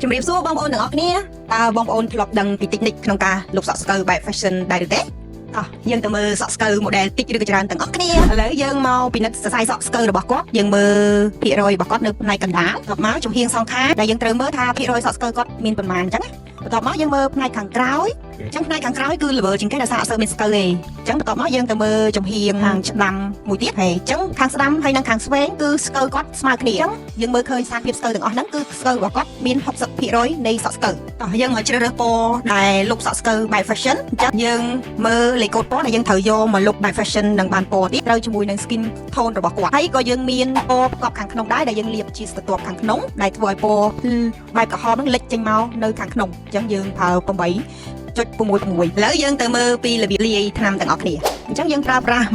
ជំរាបសួរបងប្អូនទាំងអស់គ្នាតើបងប្អូនធ្លាប់ដឹងពី technique ក្នុងការលុបសក់ស្កូវបែប fashion ដែរឬទេ?តោះយើងទៅមើលសក់ស្កូវ model តិចឬក៏ច្រើនទាំងអស់គ្នា។ឥឡូវយើងមកពិនិត្យសរសៃសក់ស្កូវរបស់គាត់។យើងមើលភាគរយរបស់គាត់នៅផ្នែកកណ្ដាលបន្ទាប់មកចំហៀងសងខាងដែលយើងត្រូវមើលថាភាគរយសក់ស្កូវគាត់មានប៉ុន្មានអញ្ចឹងណាបន្ទាប់មកយើងមើលផ្នែកខាងក្រោយអញ្ចឹងផ្នែកខាងក្រោយគឺ level ជាងគេដោយសារអត់សូវមានស្កូវទេអញ្ចឹងបន្ទាប់មកយើងទៅមើលចំហៀងខាងស្ដាំមួយទៀតហើយអញ្ចឹងខាងស្ដាំហើយនិងខាងឆ្វេងគឺស្កូវគាត់ស្មើគ្នា។អញ្ចឹងយើងមើលឃើញសារភាពស្កូវទាំងអស់ហ្នឹងគឺស្កូវរបស់គាត់មាន60%នៃសក់ស្កូវតោះយើងមកជ្រើសរើសពណ៌ដែលលុបសក់ស្កូវបែប fashion។ អញ្ចឹងយើងមើលលេខកូដពណ៌ដែលយើងត្រូវយកមកលុបបែប fashion និងបានពណ៌ទៀតត្រូវជាមួយនឹង skin tone របស់គាត់ហើយក៏យើងមានពណ៌ប្រកបខាងក្នុងដែរដែលយើងលាបជាស្រទាប់ខាងក្នុងដែលធ្វើឲ្យពណ៌ភ្លឺបែបក្រហមហ្នឹងលេចចេញមកនៅខាងក្នុងអញ្ចឹងយើងប្រើ8.66ឥឡូវយើងទៅមើលពីរបៀបលាយថ្នាំទាំងអស់គ្នាអញ្ចឹងយើងប្រើប្រាស់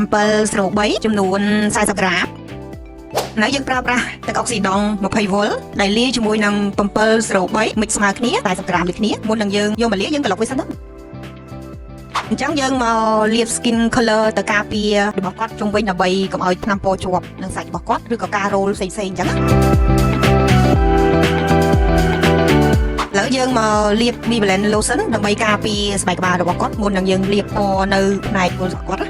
703ចំនួន40ក្រាមឥឡូវយើងប្រើប្រាស់ទឹកអុកស៊ីដង់20វ៉ុលដែលលាយជាមួយនឹង703 mix ស្មើគ្នា40ក្រាមដូចគ្នាមុននឹងយើងយកមកលាយយើងក្លុកវាសិនទៅអញ្ចឹងយើងមកលាប skin color ទៅការពាររបស់គាត់ជុំវិញដើម្បីកុំឲ្យថ្នាំពណ៌ជាប់នឹងសាច់របស់គាត់ឬក៏ការរោលផ្សេងៗអញ្ចឹងណាឥឡូវយើងមកលាប B Blend lotion ដើម្បីការពារស្បែកក្បាលរបស់គាត់មុននឹងយើងលាបពណ៌នៅផ្នែកគល់សក់គាត់ណា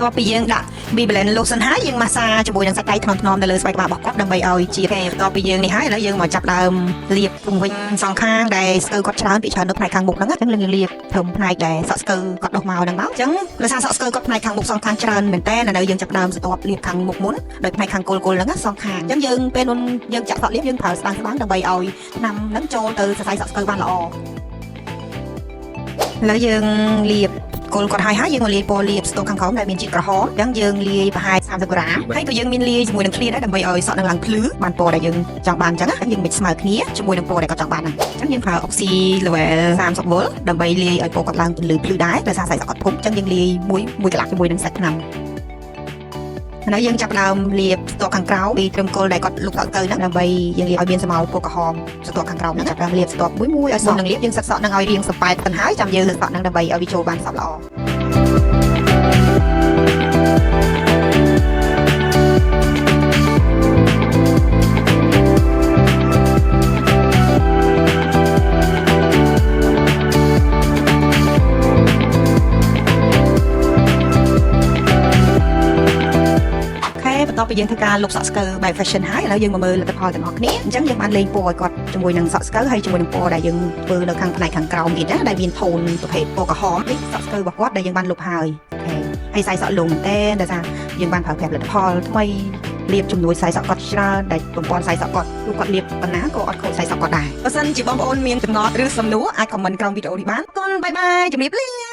តោះពីយើងដាក់ B Blend lotion ហើយយើងម៉ាស្សាជាមួយនឹងសាច់ដៃថ្នមៗនៅលើស្បែកក្បាលរបស់គាត់ដើម្បីឲ្យជាគេបន្ទាប់ពីយើងនេះហើយឥឡូវយើងមកចាប់ដើមលាបជុំវិញសងខាងដែលស្កូវគាត់ច្រើនពីច្រើននៅផ្នែកខាងមុខហ្នឹងអញ្ចឹងយើងលាបត្រឹមផ្នែកដែលសក់ស្កូវគាត់ដុះមកហ្នឹងមកអញ្ចឹងដោយសារសក់ស្កូវគាត់ផ្នែកខាងមុខសងខាងច្រើនមែនតើឥឡូវយើងចាប់ដើមស្ទាប់លាបខាងមុខមុនដោយផ្នែកខាងគល់គល់ហ្នឹងសងខាងអញ្ចឹងយើងពេលមុនយើងចាក់សក់លាបយើងប្រើស្ដាងស្ដាងដើម្បីឲ្យថ្នាំហ្នឹងចូលទៅសរសៃសក់ស្កូវបានល្អឥឡូវយើងលាបគល់គាត់ហើយហើយយើងមកលាយពណ៌លាបស្ទង់ខាងក្រោមដែលមានជាតិក្រហមអញ្ចឹងយើងលាយប្រហែល30ក្រាមហើយក៏យើងមានលាយជាមួយនឹងឃ្លៀដែរដើម្បីឲ្យសក់នឹងឡើងភ្លឺបានពណ៌ដែលយើងចង់បានអញ្ចឹងណាយើងមិនស្មើគ្នាជាមួយនឹងពណ៌ដែលគាត់ចង់បានហ្នឹងអញ្ចឹងយើងប្រើ oxy level 30 volt ដើម្បីលាយឲ្យពណ៌គាត់ឡើងពន្លឺភ្លឺដែរដោយសារសាច់សក់គាត់ធំអញ្ចឹងយើងលាយមួយមួយកន្លះជាមួយនឹងសាច់ថ្នាំឥឡូវយើងចាប់ដើមលាបស្ទាក់ខាងក្រៅពីត្រឹមគល់ដែលគាត់លុបសក់ទៅហ្នឹងដើម្បីយើងលាបឲ្យមានសមោលពណ៌ក្រហមស្ទាក់ខាងក្រោមហ្នឹងចាប់ដើមលាបស្ទាប់មួយមួយឲ្យសក់នឹងលាបយើងសិតសក់ហ្នឹងឲ្យរាងសប៉ែតទៅហើយចាំយើងលើសក់ហ្នឹងដើម្បីឲ្យវាចូលបានសព្វល្អ OK បន្ទាប់ពីយើងធ្វើការលុបសក់ស្កូវបែប fashion ហើយឥឡូវយើងមកមើលលទ្ធផលទាំងអស់គ្នាអញ្ចឹងយើងបានលេងពណ៌ឲ្យគាត់ជាមួយនឹងសក់ស្កូវហើយជាមួយនឹងពណ៌ដែលយើងធ្វើនៅខាងផ្នែកខាងក្រោមទៀតណាដែលមាន tone ប្រភេទពណ៌ក្រហមនេះសក់ស្កូវរបស់គាត់ដែលយើងបានលុបហើយ OK ហើយខ្សែសក់លងមែនតើដោយសារយើងបានប្រើប្រាស់ផលិតផលថ្មីលាបជំនួយខ្សែសក់គាត់ច្រើនដែលបំពន់ខ្សែសក់គាត់ទោះគាត់លាបប៉ុណ្ណាក៏អត់ខូចខ្សែសក់គាត់ដែរបើសិនជាបងប្អូនមានចម្ងល់ឬសំណួរអាច comment ក្រោមវីដេអូនេះបានអរគុណ bye bye ជម្រាបលា។